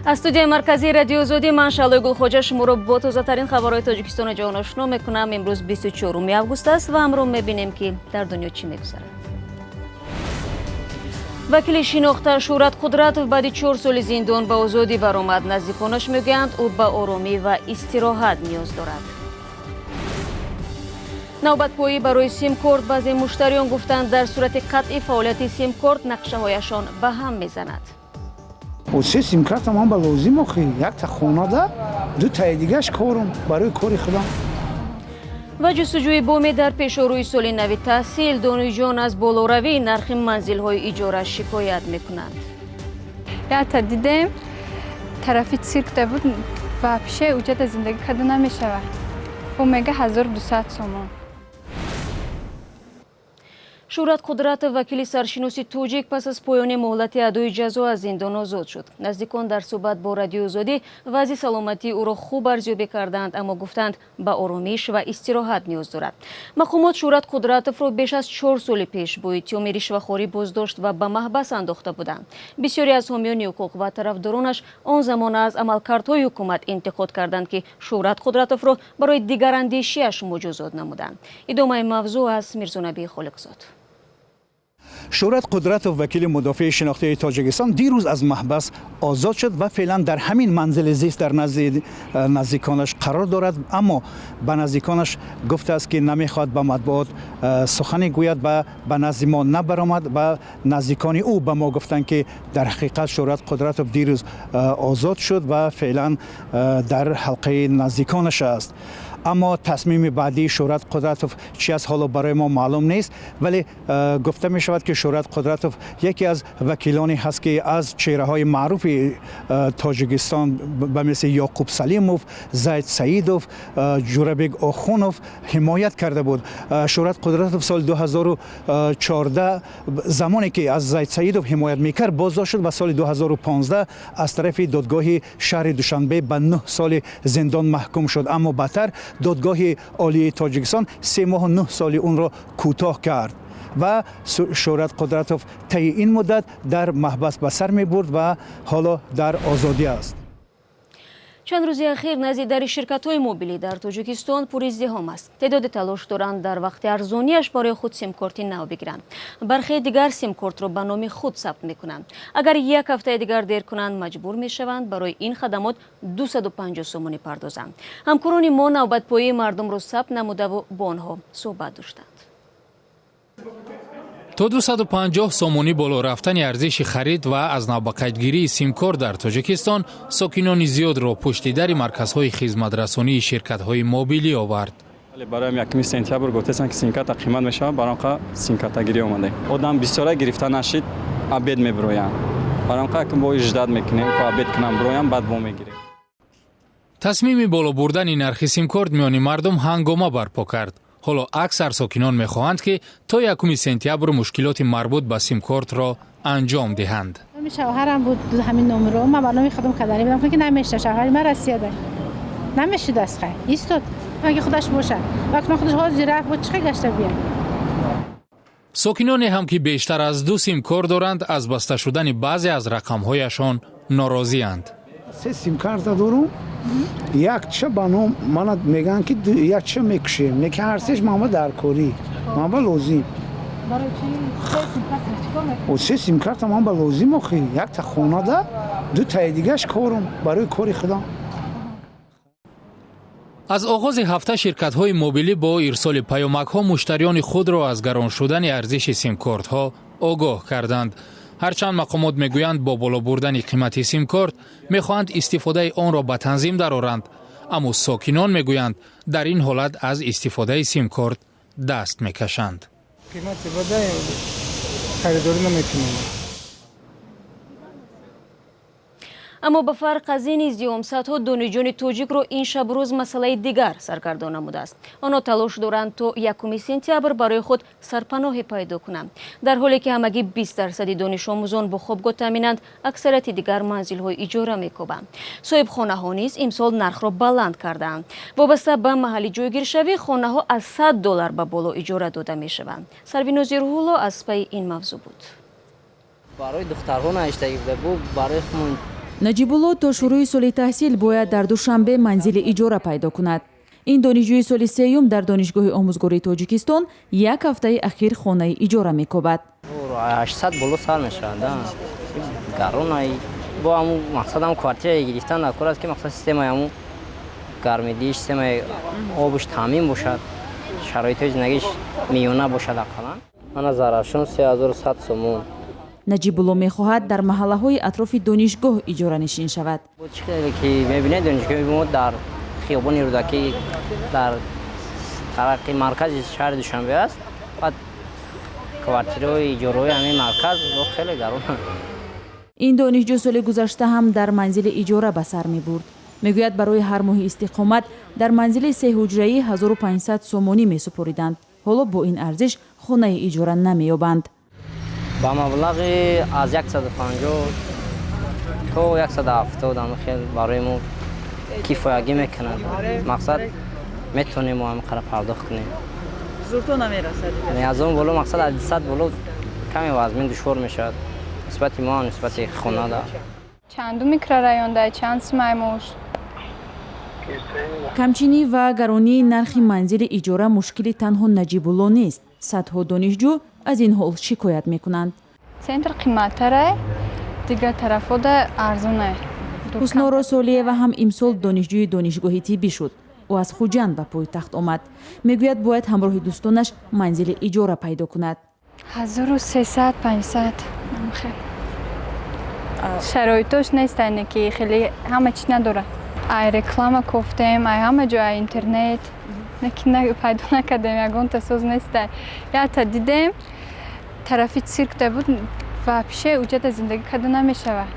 Аз студияи марказии Радиои Озодӣ ман, Шаҳлои Гулхоҷа, шуморо бо тозатарин хабарҳои Тоҷикистону ҷаҳон ошно мекунам. Имрӯз 24 август аст ва ҳамроҳ мебинем, ки дар дунё чӣ мегузарад. Вакили шинохта Шӯҳрат Қудратов баъди 4 соли зиндон ба озодӣ баромад. Наздиконаш мегӯянд, ӯ ба оромӣ ва истироҳат ниёз дорад. Навбатпоӣ барои симкорт: баъзе муштариён гуфтанд, дар сурати қатъи фаъолияти симкорт нақшаҳояшон ба ҳам мезанад. Се симкарта ман ба лозим охи, якта хонада, дутаи дигаш корум, барои кори худам. Ва ҷустуҷӯи боме дар пешорӯи соли нави таҳсил: донишҷӯён аз болоравии нархи манзилҳои иҷора шикоят мекунанд. Якта дидем, тарафи циркда буд ва пише уҷада зиндагӣ карда намешавад. Ӯ мега 1200 сомон. Шӯҳрат Қудратов, вакили саршиноси тоҷик, пас аз поёни муҳлати адои ҷазо аз зиндон озод шуд. Наздикон дар суҳбат бо Радиои Озодӣ вазъи саломатии ӯро хуб арзёбӣ карданд, аммо гуфтанд, ба оромиш ва истироҳат ниёз дорад. Мақомот Шӯҳрат Қудратовро беш аз 4 соли пеш бо иттиҳоми ришвахорӣ боздошт ва ба маҳбас андохта буданд. Бисёре аз ҳомиёни ҳуқуқ ва тарафдоронаш он замон аз амалкардҳои ҳукумат интиқод карданд, ки Шӯҳрат Қудратовро барои дигарандешиаш муҷозот намуданд. Идомаи мавзӯъ аз Мирзонабии Холиқзод. Шӯҳрат Қудратов, вакили мудофеи шинохтаи Тоҷикистон, дирӯз аз маҳбас озод шуд ва феълан дар ҳамин манзили зист дар назди наздиконаш қарор дорад. Аммо ба наздиконаш гуфтааст, ки намехоҳад ба матбуот сухане гӯяд ва ба назди мо набаромад. Ва наздикони ӯ ба мо гуфтанд, ки дар ҳақиқат Шӯҳрат Қудратов дирӯз озод шуд ва феълан дар ҳалқаи наздиконаш аст. Аммо тасмими баъдии Шӯҳрат Қудратов чи аст, ҳоло барои мо маълум нест. Вале гуфта мешавад, ки Шӯҳрат Қудратов яке аз вакилоне ҳаст, ки аз чеҳраҳои маъруфи Тоҷикистон ба мисли Ёқуб Салимов, Зайд Саидов, Ҷурабек Охунов ҳимоят карда буд. Шӯҳрат Қудратов соли 2014, замоне ки аз Зайд Саидов ҳимоят мекард, боздошт шуд ва соли 2015 аз тарафи додгоҳи шаҳри Душанбе ба 9 соли зиндон маҳкум шуд. Аммо баъдтар Додгоҳи Олии Тоҷикистон 3 моҳу 9 соли онро кӯтоҳ кард ва Шӯҳрат Қудратов таи ин муддат дар маҳбас ба сар мебурд ва ҳоло дар озодӣ аст. Чанд рӯзи ахир назди дари ширкатҳои мобилӣ дар Тоҷикистон пур издиҳом аст. Теъдоде талош доранд дар вақти арзонияш барои худ симкорти нав бигиранд. Бархе дигар симкортро ба номи худ сабт мекунанд. Агар як ҳафтаи дигар дер кунанд, маҷбур мешаванд барои ин хадамот 250 сомонӣ пардозанд. Ҳамкорони мо навбатпоии мардумро сабт намудаву бо онҳо суҳбат доштанд. То 250 сомонӣ боло рафтани арзиши харид ва аз навбақайдгирии симкорт дар Тоҷикистон сокинони зиёдро пушти дари марказҳои хизматрасонии ширкатҳои мобилӣ овард. Барои 1 сентябр гуфтестанд, ки симкарта қимат мешавад, барои он симкартагирӣ омадаем. Одам бисёра гирифта нашид, обед мебироянд. Барои он бо ждать мекунем, ко обед кунам, бироям, баъд бо мегирем. Тасмими боло бурдани нархи симкорт миёни мардум ҳангома барпо кард. Ҳоло аксар сокинон мехоҳанд, ки то 1 сентябр мушкилоти марбут ба симкортро анҷом диҳанд. Номи шавҳарам буд ҳамин номеро. Ман ба номи худам кардани будам, ки намешта. Шавҳари ман Россияда намешудааст. Хай, истод, аги худаш бошад, вақт худаш ҳозир рафт, бо чӣ гашта биям? Сокиноне ҳам, ки бештар аз ду симкорт доранд, аз баста шудани баъзе аз рақамҳояшон норозианд. Се симкарта дорум, якча ба ном мана мегӯянд, ки якча мекушем. Не ки ҳар сеш манба даркорӣ, манба лозим. Се симкарта манба лозим охи, якта хонада, дутаи дигаш корум, барои кори худам. Аз оғози ҳафта ширкатҳои мобилӣ бо ирсоли паёмакҳо муштариёни худро аз гарон шудани арзиши симкортҳо огоҳ карданд. Ҳарчанд мақомот мегӯянд, бо боло бурдани қимати симкорт мехоҳанд истифодаи онро ба танзим дароранд, аммо сокинон мегӯянд, дар ин ҳолат аз истифодаи симкорт даст мекашанд. Қимати бада, харидорӣ намекунем. Аммо ба фарқ аз ин издиҳом, садҳо донишҷӯёни тоҷикро ин шабу рӯз масъалаи дигар саргардон намудааст. Онҳо талош доранд то 1 сентябр барои худ сарпаноҳе пайдо кунанд. Дар ҳоле ки ҳамагӣ 20 дарсади донишомӯзон бо хобгоҳ таъминанд, аксарияти дигар манзилҳои иҷора мекобанд. Соҳибхонаҳо низ имсол нархро баланд кардаанд. Вобаста ба маҳалли ҷойгиршавӣ, хонаҳо аз 100 доллар ба боло иҷора дода мешаванд. Сарвинози Рӯҳулло аз пайи ин мавзӯъ буд. Барои духтарҳо навиштагӣ буда, бу барои худмон. Наҷибулло то шурӯи соли таҳсил бояд дар Душанбе манзили иҷора пайдо кунад. Ин донишҷӯи соли сеюм дар Донишгоҳи омӯзгории Тоҷикистон як ҳафтаи ахир хонаи иҷора мекобад. 800 боло сар мешавад, гаронай. Бо ҳамун мақсад ҳам квартира гирифтан дар кор аст, ки мақсад системаи ҳамун гармидиҳиш, системаи обуш таъмин бошад, шароитҳои зиндагиш миёна бошад ақаллан. Мана Зарафшон 3100 сомон. Наҷибулло мехоҳад дар маҳаллаҳои атрофи донишгоҳ иҷоранишин шавад. Чӣ хеле ки мебинед, донишгоҳи мо дар хиёбони Рӯдакӣ, дар тарафи маркази шаҳри Душанбе аст. Баъд квартираҳои иҷораҳои ҳамин марказ хеле гаронанд. Ин донишҷӯ соли гузашта ҳам дар манзили иҷора ба сар мебурд. Мегӯяд, барои ҳар моҳи истиқомат дар манзили сеҳуҷраӣ 1500 сомонӣ месупориданд. Ҳоло бо ин арзиш хонаи иҷора намеёбанд. Ба маблағи аз 150 то 170 ам хел барои мо кифоягӣ мекунад. Мақсад, метавонем мо ҳамин қадар пардохт кунем. Зурто намерасад? Аз он боло, мақсад, аз 200 боло каме вазмин, душвор мешавад нисбати мо, нисбати хонада. Чанду микрорайонда, чанд сумаймош? Камчинӣ ва гаронии нархи манзили иҷора мушкили танҳо Наҷибулло нест. Садҳо донишҷӯ аз ин ҳол шикоят мекунанд. Центр қиматтарай, дигар тарафода арзонай. Ҳусноро Солиева ҳам имсол донишҷӯи донишгоҳи тиббӣ шуд. Ӯ аз Хуҷанд ба пойтахт омад. Мегӯяд, бояд ҳамроҳи дӯстонаш манзили иҷора пайдо кунад. 1300, 500. Шароитош нестане, ки хеле ҳама чиз надорад. Ай реклама кофтем, ай ҳама ҷо, ай интернет, пайдо накардем, ягонта соз нестай. Якта дидем, тарафи циркда буд, вообще уҷада зиндагӣ карда намешавад.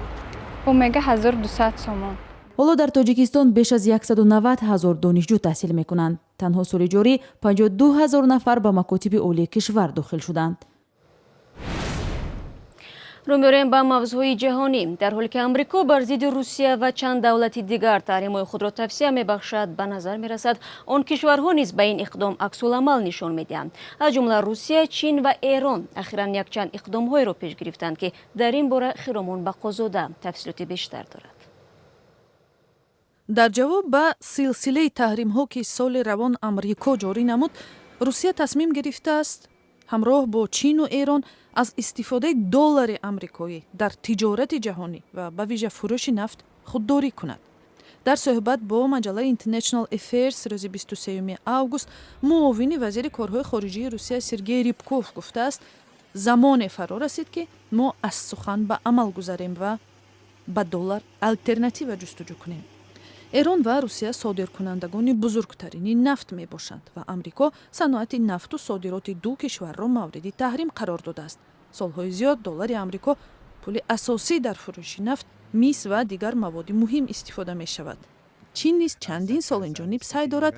Ӯ мега 1200 сомон. Ҳоло дар Тоҷикистон беш аз 190 ҳазор донишҷӯ таҳсил мекунанд. Танҳо соли ҷорӣ 52 ҳазор нафар ба макотиби олии кишвар дохил шуданд. Рӯ меорем ба мавзӯъҳои ҷаҳонӣ. Дар ҳоле ки Амрико бар зидди Русия ва чанд давлати дигар таҳримҳои худро тавсеа мебахшад, ба назар мерасад, он кишварҳо низ ба ин иқдом аксуламал нишон медиҳанд. Аз ҷумла Русия, Чин ва Эрон ахиран якчанд иқдомҳоеро пеш гирифтанд, ки дар ин бора Хиромон Бақозода тафсилоти бештар дорад. Дар ҷавоб ба силсилаи таҳримҳо, ки соли равон Амрико ҷорӣ намуд, Русия тасмим гирифтааст ҳамроҳ бо Чину Эрон аз истифодаи доллари амрикоӣ дар тиҷорати ҷаҳонӣ ва ба вижа фурӯши нафт худдорӣ кунад. Дар суҳбат бо маҷаллаи International Affairs рӯзи 23 август муовини вазири корҳои хориҷии Русия Сергей Рябков гуфтааст, замоне фаро расид, ки мо аз сухан ба амал гузарем ва ба доллар алтернатива ҷустуҷӯ кунем. Эрон ва Русия содиркунандагони бузургтарини нафт мебошанд ва Амрико саноати нафту содироти ду кишварро мавриди таҳрим қарор додааст. Солҳои зиёд доллари Амрико пули асосӣ дар фурӯши нафт, мис ва дигар маводи муҳим истифода мешавад. Чин низ чандин сол инҷониб саъй дорад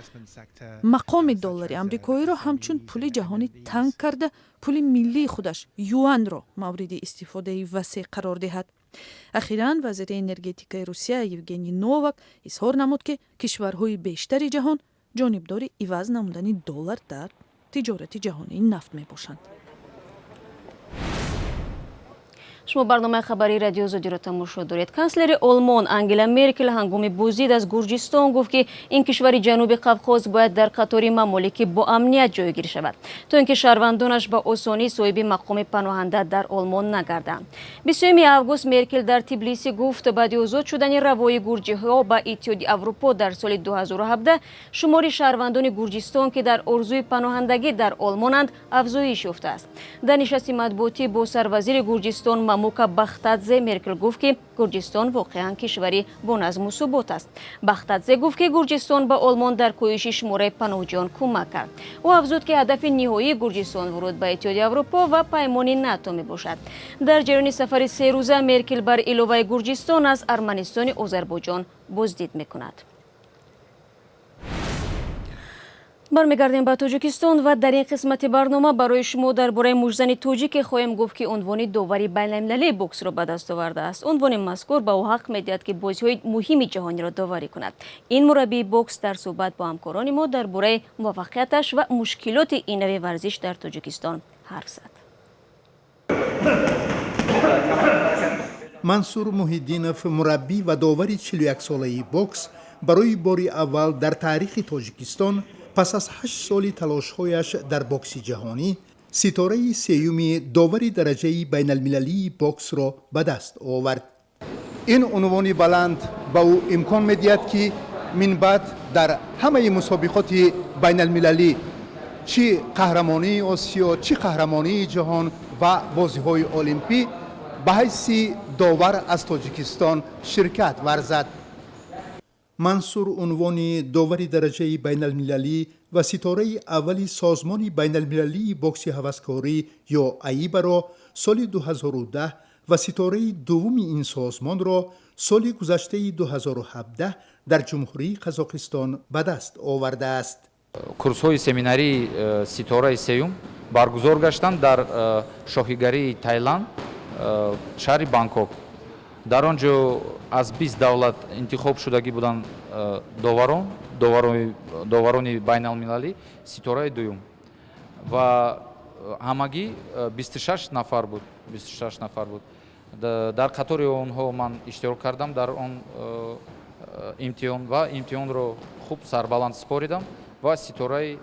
мақоми доллари амрикоиро ҳамчун пули ҷаҳонӣ танг карда, пули миллии худаш юанро мавриди истифодаи васеъ қарор диҳад. Ахиран вазири энергетикаи Русия Евгений Новак изҳор намуд, ки кишварҳои бештари ҷаҳон ҷонибдори иваз намудани доллар дар тиҷорати ҷаҳонии нафт мебошанд. Шумо барномаи хабарии Радио Озодиро тамошо доред. Канцлери Олмон Ангела Меркел ҳангоми боздид аз Гурҷистон гуфт, ки ин кишвари Ҷануби Қавқоз бояд дар қатори мамолики бо амният ҷойгир шавад, то ин ки шаҳрвандонаш ба осонӣ соҳиби мақоми паноҳанда дар Олмон нагарданд. 20 август Меркел дар Тбилиси гуфт, баъди озод шудани равои гурҷиҳо ба Иттиҳоди Аврупо дар соли 2017 шумори шаҳрвандони Гурҷистон, ки дар орзуи паноҳандагӣ дар Олмонанд, афзоиш ёфтааст. Дар нишасти матбуотӣ бо сарвазири Гурҷистон Мамука Бахтадзе Меркел гуфт, ки Гурҷистон воқеан кишвари бо назму субот аст. Бахтадзе гуфт, ки Гурҷистон ба Олмон дар коҳиши шумораи паноҳҷӯён кӯмак кард. Ӯ афзуд, ки ҳадафи ниҳоии Гурҷистон вуруд ба Иттиҳоди Аврупо ва паймони НАТО мебошад. Дар ҷараёни сафари серӯза Меркел бар иловаи Гурҷистон аз Арманистони Озарбойҷон боздид мекунад. Бармегардем ба Тоҷикистон ва дар ин қисмати барнома барои шумо дар бораи мужзани тоҷике хоҳем гуфт, ки унвони довари байналмилалии боксро ба даст овардааст. Унвони мазкур ба ӯ ҳақ медиҳад, ки бозиҳои муҳими ҷаҳониро доварӣ кунад. Ин мураббии бокс дар суҳбат бо ҳамкорони мо дар бораи муваффақияташ ва мушкилоти ин нави варзиш дар Тоҷикистон ҳарф зад. Мансур Муҳиддинов, мураббӣ ва довари 41-солаи бокс, барои бори аввал дар таърихи Тоҷикистон пас аз 8 соли талошҳояш дар бокси ҷаҳонӣ ситораи сеюми довари дараҷаи байналмилалии боксро ба даст овард. Ин унвони баланд ба ӯ имкон медиҳад, ки минбаъд дар ҳамаи мусобиқоти байналмилалӣ, чӣ қаҳрамонии Осиё, чӣ қаҳрамонии ҷаҳон ва бозиҳои олимпӣ, ба ҳайси довар аз Тоҷикистон ширкат варзад. Мансур унвони довари дараҷаи байналмилалӣ ва ситораи аввали Созмони байналмилалии бокси ҳаваскорӣ ё АИБАро соли 2010 ва ситораи дуввуми ин созмонро соли гузаштаи 2017 дар Ҷумҳурии Қазоқистон ба даст овардааст. Курсҳои семинарии ситораи сеюм баргузор гаштанд дар шоҳигарии Тайланд, шаҳри Бангкок. Дар он ҷо аз 20 давлат интихоб шудагӣ буданд доварон, доварони байналмилалӣ ситораи дуюм, ва ҳамагӣ 26 нафар буд, 26 нафар буд. Дар қатори онҳо ман иштирок кардам дар он имтиҳон ва имтиҳонро хуб сарбаланд супоридам ва ситораи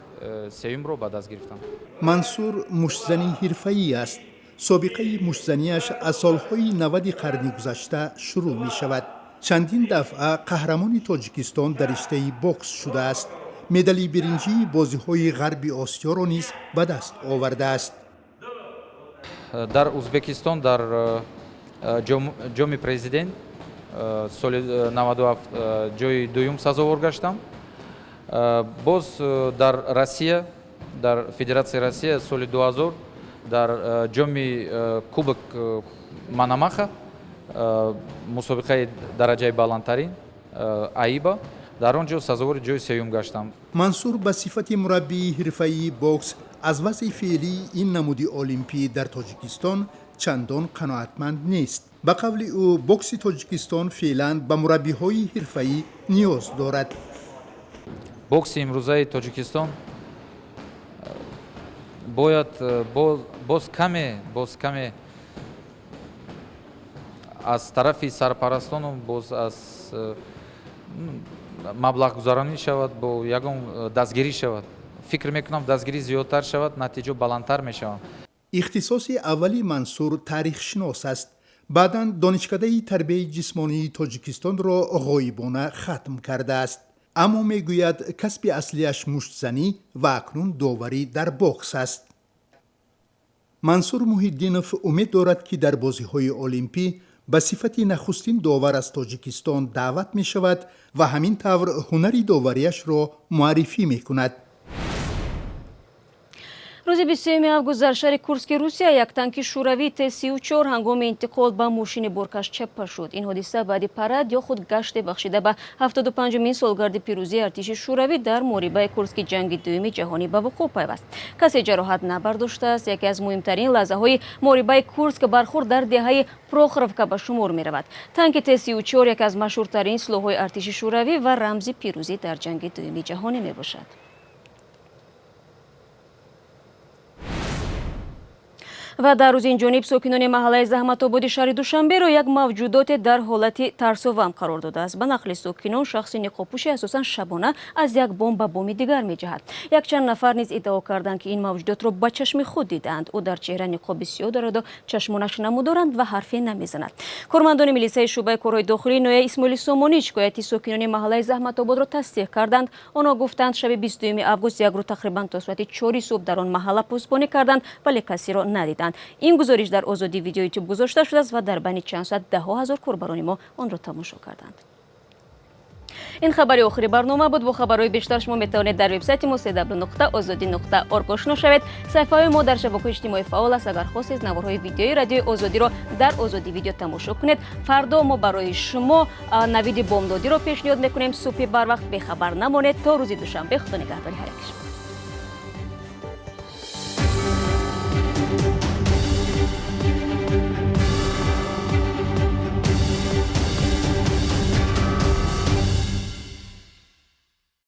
сеюмро ба даст гирифтам. Мансур муштзани ҳирфаӣ аст. Собиқаи муштзанияш аз солҳои 90-и қарни гузашта шурӯъ мешавад. Чандин дафъа қаҳрамони Тоҷикистон дар риштаи бокс шудааст. Медали биринҷии бозиҳои Ғарби Осиёро низ ба даст овардааст. Дар Узбекистон дар Ҷоми Президент соли 97 ҷои дуюм сазовор гаштам. Боз дар Россия, дар Федератсияи Россия соли 2000 дар ҷоми Кубок Мономаха, мусобиқаи дараҷаи баландтарин АИБА, дар он ҷо сазовори ҷои сеюм гаштам. Мансур ба сифати мураббии ҳирфаии бокс аз вазъи феълии ин намуди олимпӣ дар Тоҷикистон чандон қаноатманд нест. Ба қавли ӯ, бокси Тоҷикистон феълан ба мураббиҳои ҳирфаӣ ниёз дорад. Бокси имрӯзаи Тоҷикистон бояд боз каме аз тарафи сарпарастону боз аз маблағгузаронӣ шавад, бо ягон дастгирӣ шавад. Фикр мекунам, дастгирӣ зиёдтар шавад, натиҷа баландтар мешавад. Ихтисоси аввали Мансур таърихшинос аст. Баъдан Донишкадаи тарбияи ҷисмонии Тоҷикистонро ғоибона хатм кардааст, аммо мегӯяд, касби аслиаш муштзанӣ ва акнун доварӣ дар бокс аст. Мансур Муҳиддинов умед дорад, ки дар бозиҳои олимпӣ ба сифати нахустин довар аз Тоҷикистон даъват мешавад ва ҳамин тавр ҳунари довариашро муаррифӣ мекунад. Рӯзи 23 август дар шаҳри Курски Русия як танки шӯравӣ Т-34 ҳангоми интиқол ба мошини боркаш чаппа шуд. Ин ҳодиса баъди парад ё худ гаште бахшида ба 75-умин солгарди пирӯзии артиши шӯравӣ дар муҳорибаи Курски ҷанги дуюми ҷаҳонӣ ба вуқӯъ пайваст. Касе ҷароҳат набардоштааст. Яке аз муҳимтарин лаҳзаҳои муҳорибаи Курск бархӯрд дар деҳаи Прохоровка ба шумор меравад. Танки Т-34 яке аз машҳуртарин силоҳҳои артиши шӯравӣ ва рамзи пирӯзӣ дар ҷанги дуюми ҷаҳонӣ мебошад. Ва дар рӯзи инҷониб сокинони маҳаллаи Заҳматободи шаҳри Душанберо як мавҷудоте дар ҳолати тарсовам қарор додааст. Ба нақли сокинон, шахси ниқобпӯши асосан шабона аз як бом ба боми дигар меҷаҳад. Якчанд нафар низ иддао карданд, ки ин мавҷудотро ба чашми худ дидаанд. Ӯ дар чеҳра ниқоби сиёҳ дораду чашмонаш намудоранд ва ҳарфе намезанад. Кормандони милисаи шӯъбаи корҳои дохилии ноҳияи Исмоили Сомонӣ шикояти сокинони маҳаллаи Заҳматободро тасдиқ карданд. Онҳо гуфтанд, шаби 22 август як рӯз тақрибан то соати 4 субҳ дар он маҳалла посбонӣ карданд, вале касеро надиданд. Ин гузориш дар Озодӣ Видео Ютуб гузошта шудааст ва дар байни чанд соат даҳҳо ҳазор корбарони мо онро тамошо карданд. Ин хабари охири барнома буд. Бо хабарҳои бештар шумо метавонед дар вебсайти мо www.ozodi.org ошно шавед. Саҳифаҳои мо дар шабакаҳои иҷтимоӣ фаъол аст. Агар хостед, наворҳои видеои Радиои Озодиро дар Озодӣ Видео тамошо кунед. Фардо мо барои шумо навиди бомдодиро пешниҳод мекунем. Субҳи барвақт бехабар намонед. То рӯзи душанбе, худо нигаҳдори ҳар яки шумо.